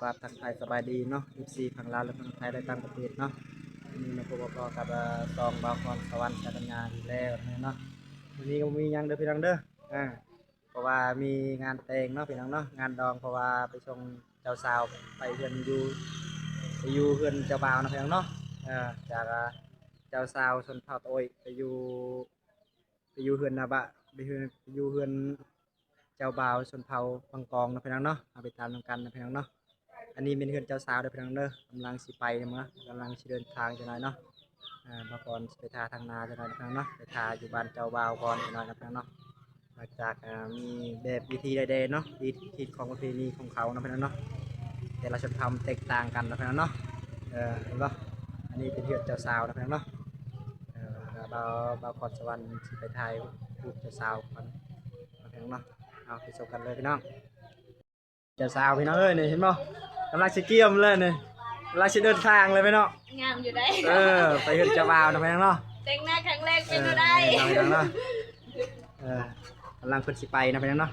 ຄັບ ທັກທາຍສະບາຍດີເນາະ ເອັຟຊີ ຝັ່ງລາວ ແລະ ຝັ່ງໄທ ແລະ ຕ່າງປະເທດເນາະ. ມື້ນີ້ມາພົບມາພໍ້ກັບ ເອີ ຊ່ອງບ່າວຄອນສະຫວັນ ສາລະຍາ ອີກແລ້ວເນາະ. ມື້ນີ້ກໍບໍ່ມີຫຍັງເດີພີ່ນ້ອງເດີ ເພາະວ່າມີງານແຕ່ງເນາະພີ່ນ້ອງເນາະ ງານດອງ ເພາະວ່າໄປສົ່ງເຈົ້າສາວໄປເຮືອນຢູ່ ໄປຢູ່ເຮືອນເຈົ້າບ່າວເນາະພີ່ນ້ອງເນາະ. ເອີ ຈາກ ເຈົ້າສາວຊົນເຜົ່າຕາໂອ້ຍ ໄປຢູ່ ໄປຢູ່ເຮືອນນາບະ ໄປເຮືອນ ໄປຢູ່ເຮືອນເຈົ້າບ່າວຊົນເຜົ່າບາງກອງເນາະພີ່ນ້ອງເນາະ. ເຮົາໄປຕາມນຳກັນເນາະພີ່ນ້ອງເນາະ. ອັນນີ້ແມ່ນເຮືອນເຈົ້າສາວເດີພີ່ນ້ອງເດີ ກຳລັງຊິໄປເນາະ ກຳລັງຊິເດີນທາງຈັກໜ່ອຍເນາະ. ເອີ ບ່າວຄອນຊິໄປຖ້າທາງໜ້າຈັກໜ່ອຍເນາະພີ່ນ້ອງເນາະ ໄປຖ້າຢູ່ບ້ານເຈົ້າບ່າວກ່ອນຈັກໜ່ອຍເນາະພີ່ນ້ອງເນາະ. ມາຈາກ ເອີ ມີແບບວິທີໃດແດ່ເນາະ ວິທີຂອງປະເພນີຂອງເຂົາເນາະພີ່ນ້ອງເນາະ ແຕ່ລະຊົນເຜົ່າມັນແຕກຕ່າງກັນເນາະພີ່ນ້ອງເນາະ. ເອີ ເຫັນບໍ່ ອັນນີ້ເປັນເຮືອນເຈົ້າສາວເນາະພີ່ນ້ອງເນາະ. ເອີ ບ່າວ ບ່າວຄອນສະຫວັນຊິໄປຖ່າຍຮູບເຈົ້າສາວກ່ອນເນາະພີ່ນ້ອງເນາະ. ເອົາ ໄປຊົມກັນເລີຍພີ່ນ້ອງ. ເຈົ້າສາວພີ່ນ້ອງເອີຍ ນີ້ເຫັນບໍ່ ກຳລັງຊິກຽມເລີຍນີ້ ກຳລັງຊິເດີນທາງເລີຍພີ່ນ້ອງ. ງາມຢູ່ໃດ ເອີ ໄປເຮືອນເຈົ້າບ່າວເນາະພີ່ນ້ອງເນາະ. ແຕ່ງໜ້າຄັ້ງແລກເປັນແນວໃດ ເອີ ພີ່ນ້ອງເນາະ. ເອີ ກຳລັງເພິ່ນຊິໄປເນາະພີ່ນ້ອງເນາະ.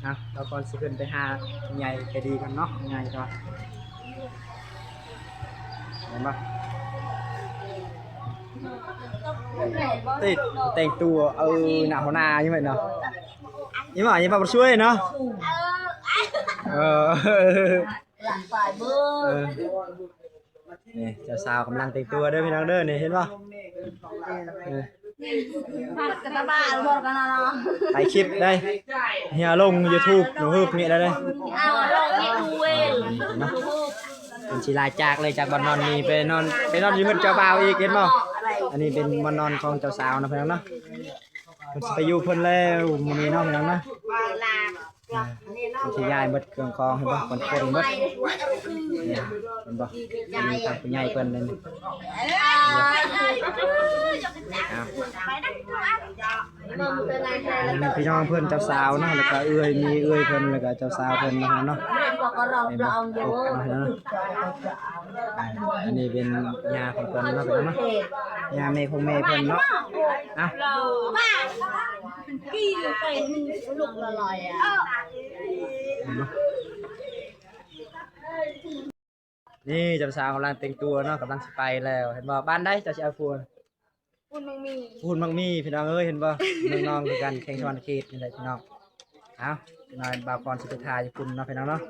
ເອົາ ລາວກ່ອນຊິຂຶ້ນໄປຫາໃຫຍ່ໃຈດີກ່ອນເນາະ ໃຫຍ່ກ່ອນ. ເຫັນບໍ່ ຕິດແຕ່ງຕົວ ເອີ ໜ້າຫົວໜ້າຢູ່ແມ່ນເນາະ. ອີ່ໝໍ ອີ່ໝໍຜູ້ຊ່ວຍເນາະ ເອີ. ເອີ ນີ້ເຈົ້າສາວກຳລັງແຕ່ງຕົວເດີພີ່ນ້ອງເດີ ນີ້ເຫັນບໍ່. ເອີ ໄປຄລິບໄດ້ ເຮົາລົງຢູທູບ ຢູທູບນີ້ໄດ້ເດີ. ເອົາລົງຢູທູບເນາະ ເພິ່ນຊິລາຈາກເລີຍ ຈາກບ່ອນນອນນີ້ໄປນອນ ໄປນອນຢູ່ເຮືອນເຈົ້າບ່າວອີກ ເຫັນບໍ່. ອັນນີ້ເປັນບ່ອນນອນຂອງເຈົ້າສາວເນາະພີ່ນ້ອງເນາະ. ເພິ່ນຊິໄປຢູ່ເພິ່ນແລ້ວມື້ນີ້ເນາະພີ່ນ້ອງເນາະ. ເພິ່ນຊິຍ້າຍເບິດເຄື່ອງຂອງ ເຫັນບໍ່ ຄົນໆເບິດ. ເຫັນບໍ່ ມີທາງຜູ້ໃຫຍ່ເພິ່ນເດ້. ເອົາ ອັນນີ້ພີ່ນ້ອງເພິ່ນເຈົ້າສາວເນາະ ແລ້ວກໍເອື້ອຍ ມີເອື້ອຍເພິ່ນ ແລ້ວກໍເຈົ້າສາວເພິ່ນເນາະພີ່ນ້ອງເນາະ. ເຫັນບໍ່ ຄົບກັນເນາະພີ່ນ້ອງເນາະ. ອ່າ ອັນນີ້ເປັນຍ່າຂອງເພິ່ນເນາະພີ່ນ້ອງເນາະ ຍ່າແມ່ຂອງແມ່ເພິ່ນເນາະ. ອ່ະ ເຫັນບໍ່ ນີ້ເຈົ້າສາວກຳລັງແຕ່ງຕົວເນາະ ກຳລັງຊິໄປແລ້ວ ເຫັນບໍ່. ບ້ານໃດເຈົ້າຊິເອົາຜົວ? ພຸ້ນມັກມີ ພຸ້ນມັກມີ ພີ່ນ້ອງເອີຍ ເຫັນບໍ່ ເມືອງນອງຄືກັນ ແຂວງສະຫວັນນະເຂດນີ້ແຫຼະພີ່ນ້ອງ. ເອົາ ຈັກໜ້ອຍບ່າວຄອນຊິໄປຖ້າຢູ່ພຸ້ນເນາະພີ່ນ້ອງເນາະ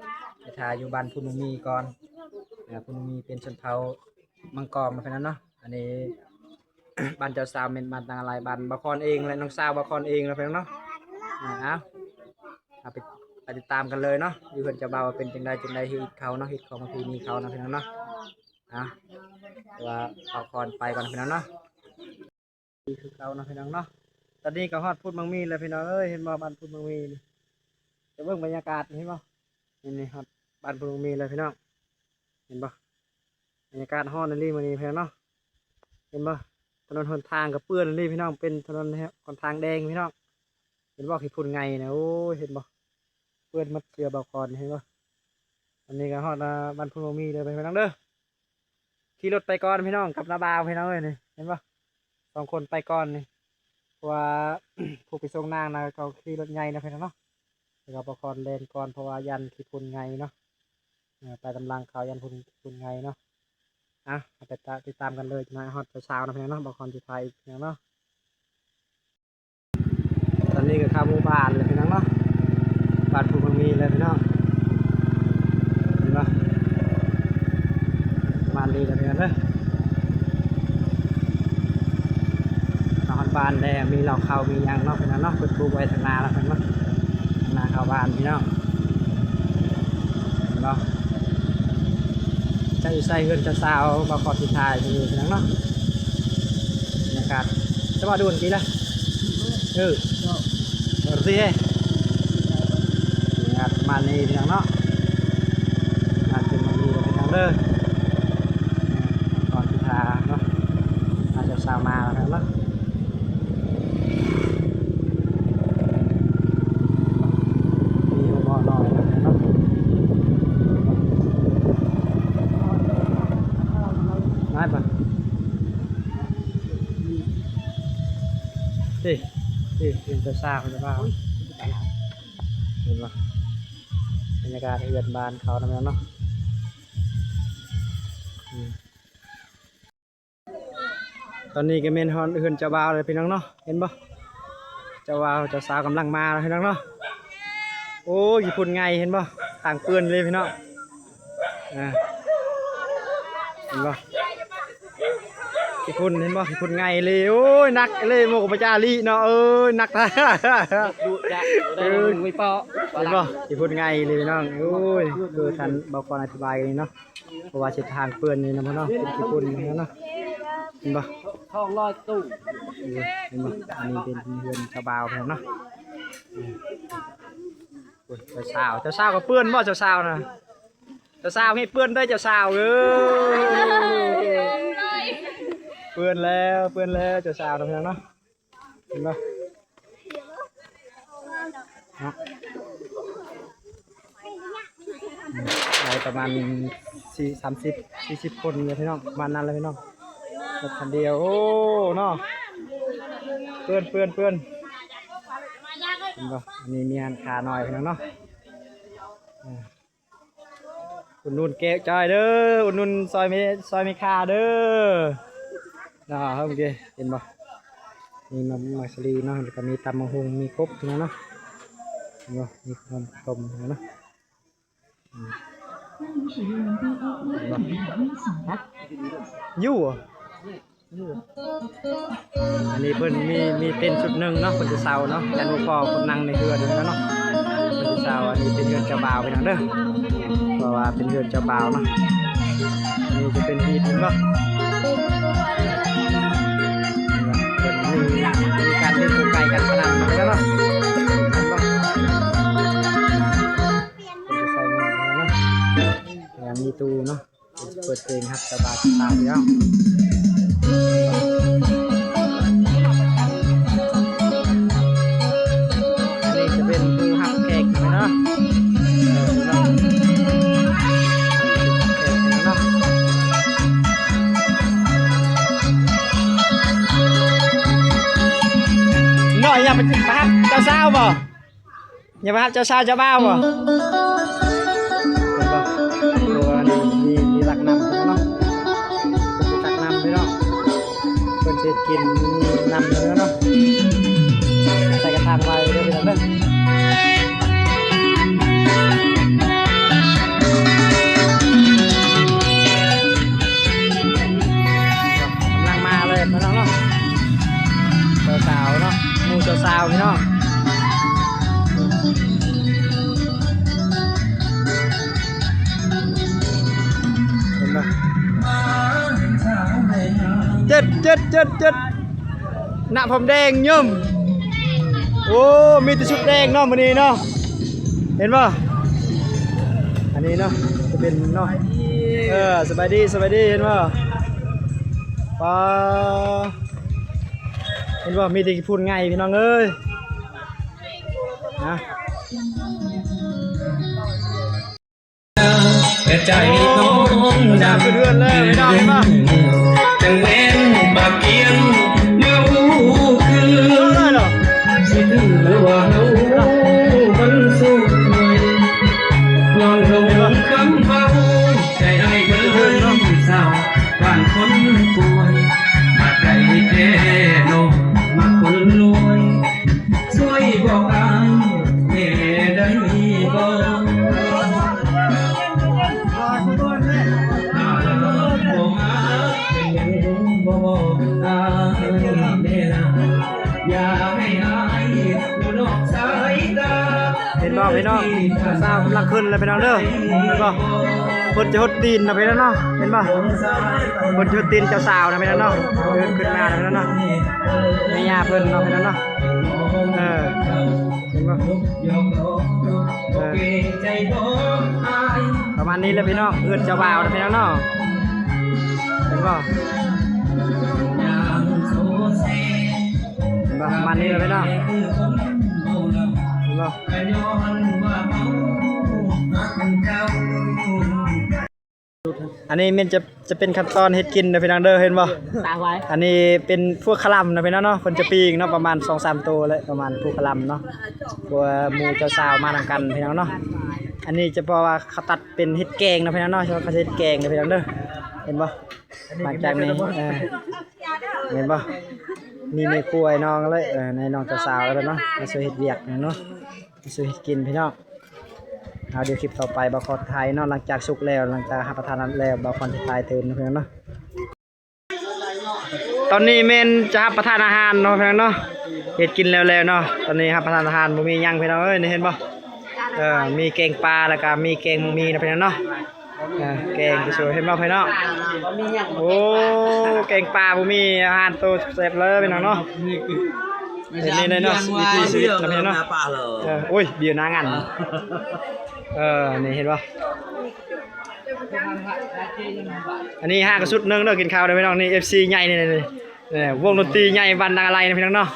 ໄປຖ້າຢູ່ບ້ານພຸ້ນມັກມີກ່ອນ. ເອີ ພຸ້ນມັກມີເປັນຊົນເຜົ່າມັງກອງເນາະພີ່ນ້ອງເນາະ. ອັນນີ້ບ້ານເຈົ້າສາວແມ່ນບ້ານຕ່າງອາໄລ ບ້ານບ່າວຄອນເອງ ແລະ ນ້ອງສາວບ່າວຄອນເອງເນາະພີ່ນ້ອງເນາະ. ເອົາ ເອົາໄປ ໄປຕິດຕາມກັນເລີຍເນາະ ຢູ່ເຮືອນເຈົ້າບ່າວເປັນຈັ່ງໃດ ຈັ່ງໃດເຮັດເຂົາເນາະ ເຮັດຂອງປະເພນີເຂົາເນາະພີ່ນ້ອງເນາະ. ອ່ະ ແຕ່ວ່າເອົາກ່ອນໄປກ່ອນພີ່ນ້ອງເນາະ. ຄືເກົ່າເນາະພີ່ນ້ອງເນາະ. ຕອນນີ້ກໍຮອດພຸ້ນມັກມີແລ້ວພີ່ນ້ອງເອີຍ ເຫັນບໍ່ ບ້ານພຸ້ນມັກມີນີ້. ຈະເບິ່ງບັນຍາກາດ ເຫັນບໍ່ ນີ້ ນີ້ຮອດບ້ານພຸ້ນມັກມີແລ້ວພີ່ນ້ອງ ເຫັນບໍ່. ບັນຍາກາດຮ້ອນອີ່ຫຼີມື້ນີ້ພີ່ນ້ອງເນາະ ເຫັນບໍ່. ຖະໜົນຫົນທາງກໍເປື້ອນອີ່ຫຼີພີ່ນ້ອງ ເປັນຖະໜົນຫົນທາງແດງພີ່ນ້ອງ ເຫັນບໍ່. ຂີ້ຝຸ່ນໄງ່ນະ ໂອ້ຍ ເຫັນບໍ່ ເປື້ອນໝົດເສື້ອບ່າວຄອນ ເຫັນບໍ່. ອັນນີ້ກໍຮອດ ອ່າ ບ້ານພຸ້ນມັກມີເດີພີ່ນ້ອງເດີ. ຂີ່ລົດໄປກ່ອນພີ່ນ້ອງ ກັບນ້າບ່າວພີ່ນ້ອງເອີຍ ນີ້ເຫັນບໍ່ ສອງຄົນໄປກ່ອນນີ້ ເພາະວ່າຜູ້ໄປສົ່ງນາງນະ ເຂົາຂີ່ລົດໃຫຍ່ເນາະພີ່ນ້ອງເນາະ. ແລ້ວກໍບ່າວຄອນແລ່ນກ່ອນ ເພາະວ່າຢ້ານຂີ້ຝຸ່ນໄງ່ເນາະ ເອີ ໄປນຳຫຼັງເຂົາ ຢ້ານຝຸ່ນ ຝຸ່ນໄງ່ເນາະ. ອ່ະ ເຮົາໄປຕາ ຕິດຕາມກັນເລີຍ ມາຮອດເຊົ້າໆເນາະພີ່ນ້ອງເນາະ ບ່າວຄອນຊິຖ່າຍອີກພີ່ນ້ອງເນາະ. ຕອນນີ້ກໍເຂົ້າໝູ່ບ້ານແລ້ວພີ່ນ້ອງເນາະ ບ້ານພູນມັງມີແລ້ວພີ່ນ້ອງ ເຫັນບໍ່ ປະມານນີ້ແຫຼະພີ່ນ້ອງເດີ. ມາຮອດບ້ານແລ້ວ ມີເລົ້າເຂົ້າມີຫຍັງເນາະພີ່ນ້ອງເນາະ ເພິ່ນປູກໄວ້ທາງໜ້າແລ້ວເພິ່ນເນາະ ທາງໜ້າເຂົ້າບ້ານພີ່ນ້ອງ ເຫັນບໍ່. ຈັກຢູ່ໃສເຮືອນເຈົ້າສາວ ບ່າວຄອນຊິຖ່າຍໃຫ້ເບິ່ງພີ່ນ້ອງເນາະ ບັນຍາກາດ. ສະບາຍດີ ເອີ ເອີ ໂອເຄ ບັນຍາກາດປະມານນີ້ພີ່ນ້ອງເນາະ ມາເປັນມື້ນີ້ພີ່ນ້ອງເດີ ກ່ອນຊິພາເນາະ ພາເຈົ້າສາວມາແລ້ວເນາະ. ມີເບາະໜ້ອຍເນາະ ໄດ້ປະ ເອີ ເອີ ເປັນເຈົ້າສາວເພິ່ນວ່າ ເຫັນບໍ່ ບັນຍາກາດເຮືອນບ້ານເຂົານຳເນາະ. ຕອນນີ້ກໍແມ່ນຮອດເຮືອນເຈົ້າບ່າວແລ້ວພີ່ນ້ອງເນາະ ເຫັນບໍ່? ເຈົ້າບ່າວເຈົ້າສາວກຳລັງມາແລ້ວພີ່ນ້ອງເນາະ. ໂອ້ຍ ຂີ້ຝຸ່ນໄງ່ ເຫັນບໍ່? ທາງເປື້ອນເລີຍພີ່ນ້ອງ. ອ່າ ເຫັນບໍ່? ຂີ້ຝຸ່ນ ເຫັນບໍ່? ຂີ້ຝຸ່ນໄງ່ເລີຍ. ໂອ້ຍ ໜັກເລີຍ ໂມກະປະຈາລີເນາະ. ເອີຍ ໜັກ ດູຈະ ເອີຍ ໄປເປາະ ເຫັນບໍ່? ຂີ້ຝຸ່ນໄງ່ເລີຍພີ່ນ້ອງ. ໂອ້ຍ ຄືທ່ານບໍ່ຄອນອະທິບາຍນີ້ເນາະ ເພາະວ່າເສັ້ນທາງເປື້ອນນີ້ນະເນາະ ເປັນຂີ້ຝຸ່ນນີ້ນະ. ເຫັນບໍ່? ທ້ອງລອຍຕູ້ ເຫັນບໍ່? ອັນນີ້ເປັນເຮືອນເຈົ້າບ່າວເພິ່ນເນາະ. ໂອ້ຍ ເຈົ້າສາວ ເຈົ້າສາວກໍເປື້ອນບໍ່? ເຈົ້າສາວນະ ເຈົ້າສາວເຮັດເປື້ອນໄດ້ ເຈົ້າສາວເອີຍ. ເປື້ອນແລ້ວ ເປື້ອນແລ້ວ ເຈົ້າສາວນະເນາະ. ເຫັນບໍ່ເນາະ? ໄດ້ປະມານສີ່ ສາມສິບ ສີ່ສິບຄົນເລີຍພີ່ນ້ອງ ປະມານນັ້ນແຫຼະພີ່ນ້ອງ. ລົດຄັນດຽວ ໂອ້ ເນາະ ເປື້ອນ ເປື້ອນ ເປື້ອນ. ເຫັນບໍ່? ອັນນີ້ມີຮ້ານຄ້ານ້ອຍພີ່ນ້ອງເນາະ. ອ່າ ອຸດໜູນແກ້ວຈ້ອຍເດີ ອຸດໜູນຊ່ອຍແມ່ ຊ່ອຍແມ່ຄ້າເດີເນາະ. ເຫັນບໍ່? ມີໝາກ ໝາກສາລີເນາະ ແລ້ວກໍມີຕຳບັກຫຸ່ງ ມີຄົບເນາະ. ເຫັນບໍ່? ມີຂະໜົມຕົ້ມເນາະ. ອືມ ເຫັນບໍ່? ຢູ່ ອັນນີ້ເພິ່ນມີ ມີເຕັນຊຸດໜຶ່ງເນາະ ເພິ່ນຊິເຊົ່າເນາະ ຢ້ານບໍ່ພໍຄົນນັ່ງໃນເຮືອນເນາະ ເພິ່ນຊິເຊົ່າ. ອັນນີ້ເປັນເຮືອນເຈົ້າບ່າວພີ່ນ້ອງເດີ ເພາະວ່າເປັນເຮືອນເຈົ້າບ່າວເນາະ. ອັນນີ້ຈະເປັນຮີດ ເຫັນບໍ່? ເພິ່ນມີ ມີການຫຼິ້ນກົງໄກ່ ການພະນັນເນາະ ເຫັນບໍ່? ເພິ່ນຈະໃສ່ເງິນເນາະ ແລ້ວມີຕູ້ເນາະ. ເພິ່ນຊິເປີດເພງຮັບເຈົ້າບ່າວສາວພີ່ນ້ອງ. ອັນນີ້ຈະເປັນຜູ້ຮັບແຂກເນາະ ເອີ ພີ່ນ້ອງ ແຂກເນາະ. ນ້ອງຢາກໄປຮັບເຈົ້າສາວບໍ່? ຢ່າມາຮັບເຈົ້າສາວເຈົ້າບ່າວບໍ່? ເຫັນບໍ່? ໂອ້ ອັນນີ້ມີ ມີຕັກນ້ຳເນາະ ເພິ່ນຊິຕັກນ້ຳພີ່ນ້ອງ ເພິ່ນຊິເຮັດກິນ ມີນ້ຳເນາະ ໃສ່ກະຖາງໄວ້ເດີພີ່ນ້ອງເດີ. ກຳລັງມາເລີຍພີ່ນ້ອງເນາະ ເຈົ້າສາວເນາະ ໝູ່ເຈົ້າສາວພີ່ນ້ອງ. ເຫັນບໍ່? ເຈັດ ເຈັດ ເຈັດ ເຈັດ ນະ ຜົມແດງຍົມ. ໂອ້ ມີແຕ່ຊຸດແດງເນາະມື້ນີ້ເນາະ ເຫັນບໍ່? ອັນນີ້ເນາະ ຈະເປັນເນາະ ເອີ ສະບາຍດີ ສະບາຍດີ ເຫັນບໍ່? ປາ ເຫັນບໍ່? ມີແຕ່ຂີ້ຝຸ່ນໄງ່ພີ່ນ້ອງເອີຍ ນະ. ແຕ່ໃຈນ້ອງດຳ ເດີເດີ ຈັ່ງແມ່ນປາກກຽງມາຮູ້ຄືນ ຊິຖືວ່າເຮົາມັນສຸກຮວຍ ຍ້ອນລົງຄຳເວົ້າ ໃຈອ້າຍເບີຍເສົ້າ ປານຄົນປ່ວຍ ມັກໄດ້ແທ້ນ້ອງ ມັກຄົນລວຍ ຊ່ວຍບອກອ້າຍແດ່ໄດ້ບໍ່? ຖ້າຫາກບໍ່ຮັກ ເປັນຫຍັງບໍ່ບອກອ້າຍແດ່ລະ? ຢ່າໃຫ້ອ້າຍຢູ່ນອກສາຍຕາ. ເຫັນບໍ່ພີ່ນ້ອງ? ສາວກຳລັງຂຶ້ນແລ້ວພີ່ນ້ອງເດີ ເຫັນບໍ່? ເພິ່ນຈະຫົດຕີນນະພີ່ນ້ອງເນາະ ເຫັນບໍ່? ເພິ່ນຈະຫົດຕີນເຈົ້າສາວນະພີ່ນ້ອງເນາະ ເດີນຂຶ້ນມານະພີ່ນ້ອງເນາະ ແມ່ຍ່າເພິ່ນເນາະພີ່ນ້ອງເນາະ. ເອີ ເຫັນບໍ່? ເອີ ປະມານນີ້ແຫຼະພີ່ນ້ອງ ເຮືອນເຈົ້າບ່າວນະພີ່ນ້ອງເນາະ ເຫັນບໍ່? ເຫັນບໍ່? ປະມານນີ້ແຫຼະພີ່ນ້ອງ ເຫັນບໍ່? ອັນນີ້ແມ່ນຈະ ຈະເປັນຂັ້ນຕອນເຮັດກິນເດີພີ່ນ້ອງເດີ ເຫັນບໍ່? ຕາຫວາຍ ອັນນີ້ເປັນພວກຄະລຳນະພີ່ນ້ອງເນາະ ເພິ່ນຈະປີ້ງເນາະ ປະມານສອງສາມໂຕແຫຼະ ປະມານພວກຄະລຳເນາະ ພວກໝູ່ເຈົ້າສາວມານຳກັນພີ່ນ້ອງເນາະ. ອັນນີ້ຈະເພາະວ່າເຂົາຕັດເປັນເຮັດແກງນະພີ່ນ້ອງເນາະ ເຂົາເຮັດແກງເດີພີ່ນ້ອງເດີ. ເຫັນບໍ່? ຫຼັງຈາກນີ້ ເອີ ເຫັນບໍ່? ມີແມ່ຄົວໃຫ້ນ້ອງເລີຍ ເອີ ໃຫ້ນ້ອງເຈົ້າສາວແລ້ວເນາະ ມາຊ່ວຍເຮັດວຽກເນາະ ມາຊ່ວຍເຮັດກິນພີ່ນ້ອງ. ເອົາ ດຽວຄລິບຕໍ່ໄປບ່າວຄອນຖ່າຍເນາະ ຫຼັງຈາກສຸກແລ້ວ ຫຼັງຈາກຮັບປະທານອາຫານແລ້ວ ບ່າວຄອນຊິຖ່າຍຕື່ມເນາະພີ່ນ້ອງເນາະ. ຕອນນີ້ແມ່ນຈະຮັບປະທານອາຫານເນາະພີ່ນ້ອງເນາະ ເຮັດກິນແລ້ວໆເນາະ. ຕອນນີ້ຮັບປະທານອາຫານ ບໍ່ມີຫຍັງພີ່ນ້ອງເອີຍ ນີ້ເຫັນບໍ່? ເອີ ມີແກງປາ ແລ້ວກະມີແກງໝາກໝີ່ເນາະພີ່ນ້ອງເນາະ. ເອີ ແກງສວຍໆ ເຫັນບໍ່ພີ່ນ້ອງ? ໂອ້ ແກງປາບໍ່ມີອາຫານໂຕແຊບເລີຍພີ່ນ້ອງເນາະ. ນີ້ເລີຍເນາະ ວິຖີຊີວິດເນາະພີ່ນ້ອງເນາະ. ເອີ ໂອ້ຍ ເບຍໜ້າງານ ເອີ ນີ້ເຫັນບໍ່? ອັນນີ້ຫາກະຊຸດໜຶ່ງເດີ ກິນເຂົ້າເດີພີ່ນ້ອງ. ນີ້ ເອັຟຊີ ໃຫຍ່ນີ້ ນີ້ ນີ້ ວົງດົນຕີໃຫຍ່ບ້ານນາງອາໄລນະພີ່ນ້ອງເນາະ.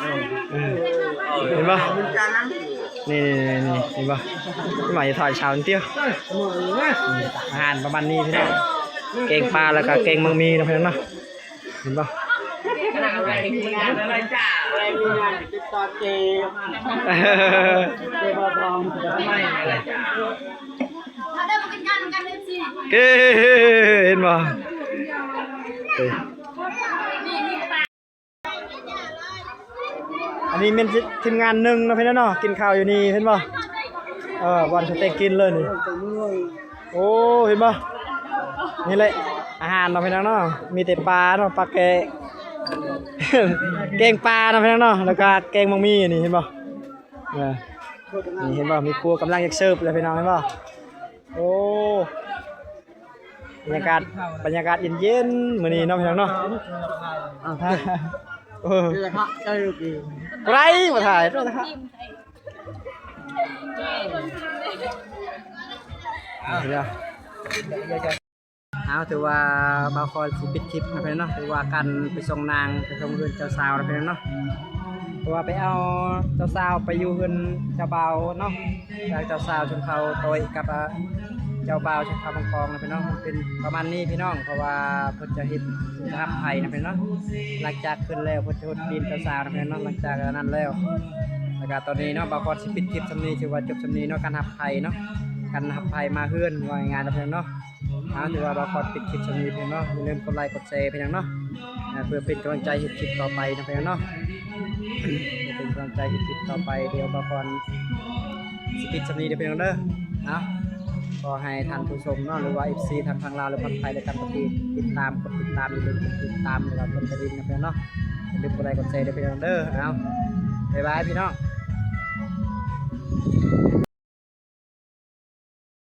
ເອີ ເຫັນບໍ່? ນີ້ ນີ້ ນີ້ ນີ້ ເຫັນບໍ່? ມາຖ່າຍເຊົ້ານີ້ຕິ. ອາຫານປະມານນີ້ພີ່ນ້ອງ ແກງປາ ແລ້ວກະແກງໝາກໝີ່ເນາະພີ່ນ້ອງເນາະ. ເຫັນບໍ່? ເຫັນບໍ່? ອັນນີ້ແມ່ນທີມງານໜຶ່ງເນາະພີ່ນ້ອງເນາະ ກິນເຂົ້າຢູ່ນີ້ ເຫັນບໍ່? ເອີ ບ່ອນສະເຕັກກິນເລີຍນີ້. ໂອ້ ເຫັນບໍ່? ນີ້ແຫຼະອາຫານເນາະພີ່ນ້ອງເນາະ ມີແຕ່ປາເນາະ ປາແກະ ແກງປາເນາະພີ່ນ້ອງເນາະ ແລ້ວກະແກງໝາກໝີ່ນີ້ ເຫັນບໍ່? ເອີ ນີ້ເຫັນບໍ່? ແມ່ຄົວກຳລັງຢາກເສີບແລ້ວພີ່ນ້ອງ ເຫັນບໍ່? ໂອ້ ບັນຍາກາດ ບັນຍາກາດເຢັນໆ ມື້ນີ້ເນາະພີ່ນ້ອງເນາະ. ເອີ ບໍ່ໄດ້ ບໍ່ຖ່າຍ ເອົາ ຖືວ່າບ່າວຄອນຊິປິດຄລິບນະພີ່ນ້ອງເນາະ ຖືວ່າການໄປສົ່ງນາງ ໄປສົ່ງເຮືອນເຈົ້າສາວນະພີ່ນ້ອງເນາະ ເພາະວ່າໄປເອົາເຈົ້າສາວໄປຢູ່ເຮືອນເຈົ້າບ່າວເນາະ. ທາງເຈົ້າສາວຊົນເຜົ່າໂຕ້ຍກັບ ອາ ເຈົ້າບ່າວຊົນເຜົ່າມັງກອງນະພີ່ນ້ອງ ມັນເປັນປະມານນີ້ພີ່ນ້ອງ ເພາະວ່າເພິ່ນຈະເຮັດ ຈະຮັບໃຜນະພີ່ນ້ອງເນາະ. ຫຼັງຈາກຂຶ້ນແລ້ວເພິ່ນຈະຫົດຕີນເຈົ້າສາວນະພີ່ນ້ອງເນາະ. ຫຼັງຈາກອັນນັ້ນແລ້ວ ແລ້ວກະຕອນນີ້ເນາະ ບ່າວຄອນຊິປິດຄລິບຊ່ຳນີ້ ຖືວ່າຈົບຊ່ຳນີ້ເນາະ ການຮັບໃຜເນາະ ການຮັບໃຜມາເຮືອນ ວ່າງ່າຍໆນະພີ່ນ້ອງເນາະ. ເອົາ ຖືວ່າບ່າວຄອນປິດຄລິບຊ່ຳນີ້ພີ່ນ້ອງເນາະ ຢ່າລືມກົດໄລກົດແຊພີ່ນ້ອງເນາະ ເພື່ອເປັນກຳລັງໃຈເຮັດຄລິບຕໍ່ໄປນະພີ່ນ້ອງເນາະ ເປັນກຳລັງໃຈເຮັດຄລິບຕໍ່ໄປ. ດຽວບ່າວຄອນຊິປິດຊ່ຳນີ້ເດີພີ່ນ້ອງເດີ. ເອົາ ຂໍໃຫ້ທ່ານຜູ້ຊົມເນາະ ຫຼືວ່າ ເອັຟຊີ ທັງທາງລາວ ແລະ ຝັ່ງໄທ ແລະ ການຕິດ ຕິດຕາມ ກົດຕິດຕາມ ຢ່າລືມກົດຕິດຕາມ ແລະ ກະກົດກະດິ່ງນະພີ່ນ້ອງເນາະ ຢ່າລືມກົດໄລກົດແຊເດີພີ່ນ້ອງເດີ. ເອົາ ບາຍບາຍພີ່ນ້ອງ.